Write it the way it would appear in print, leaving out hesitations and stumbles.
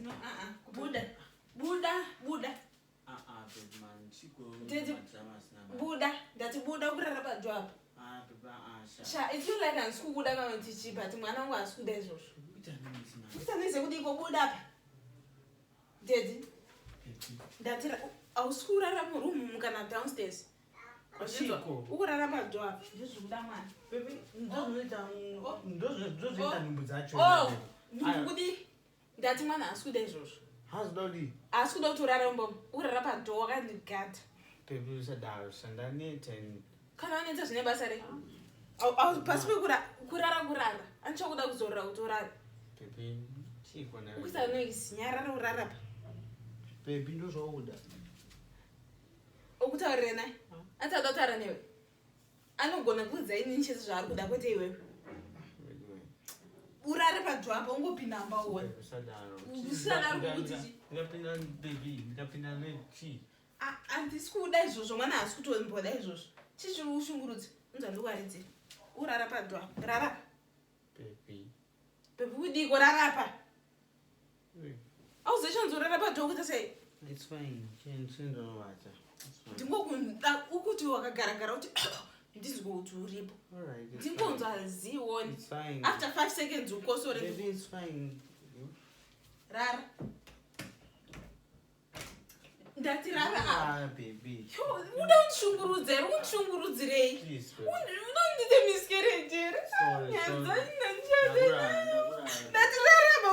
Ndati no, ah ah, buda. Buda, buda. Ah ah, baby man, chiko. Daddy, buda. Ndati buda kurara pajo apa. Ah, baby, ah, sha. Sha, it feel like handisi kukuda kana kuti chii but mwana wangu haasi kuda izvozvo. Kuita noise man. Kuita noise yekuti iko buda apa. Daddy. Baby. Ndati hausi kurara muroom kana downstairs. Chiko. Ukurara pajo apa. Ndizvikuda mwana. Baby, ndozvinoita Oh. ndozvinoita Oh. nhumbu dzacho. Oh, Ayo. ndikudi. Ndati mwana haasi kuda izvozvo. Hazi dodi. Haasi kuda kuti urare mumba umu. Urara padoor wakandigata. Baby, usadaro, sandaneta ini. Kana anoita zvine basa rei? Au- au- Pasi pekurara kurara. Andichakuda kuzorora kuti urare. Baby, chiko na. Ukuita noise, nyarara urara pa. Baby, ndozvauda. Ukutaurire naye. Achada kutaura newe. Anogona kuudza inini chete zvaari kuda kwete iwewe. Urare padoor apa ungopinda mumba uone. Baby, usadaro. Usadaro kuti chii? Ndikapinda baby, ndikapinda nechi. Handisi kuda izvozvo, mwana haasi kutomboda izvozvo. Chii chiri kushungurudza? Unzwa ndikuwaridzira. Urara padoor apa. Rara. Baby. Baby kudiko rara pa. Auzive chonzi urara padoor kuita sei? It's fine. Chindonovata. It's fine. Ndingokuda ukuti wakagaragara kuti ndinzwe kuti uripo. All right. It's fine. Ndingonzwa zione. It's fine. After 5 seconds ukosore. Baby, it's fine. Rara. Ndati rara apa. Ah, baby. Yo, uda kundishungurudza here? Undishungurudzirei? Please, baby. Unondite miscarriage here? Sorry, sorry. Nyadza, Ndakurara, ndakurara. Ndati rara.